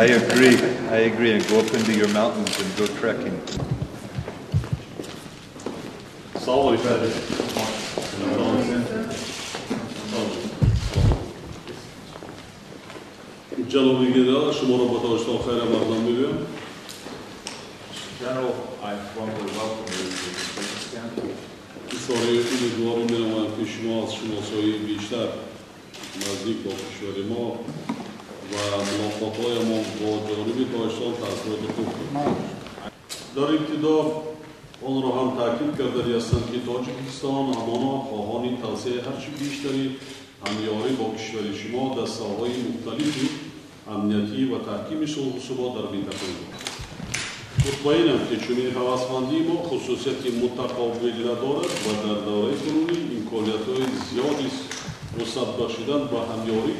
I agree. I agree. And go up into your mountains and go trekking. سلام علیکم. جناب گنرال، شما را با تاجستان خیر مقدم میگویم. General, I formally welcome you to Tajikistan. اظهار امیدواری مینمایم که شما از شناسایی بیشتر نزدیک با کشور ما و ملاقات ما با جانب تاجستان تاثیرات خوب خواهد. در ابتدا آن را هم تاکید کردنی هستند که تاجیکستان همانا خواهان توسعه هرچی بیشتری همیاری با کشور شما در ساحه‌های مختلف امنیتی و تحکیم صلح و ثبات در منطقه ما. مطمئنم که چنین هوسمندی ما خصوصیت متقابل ندارد و در دوره کنونی امکانیت‌های زیادی وسعت بخشیدن به همیاری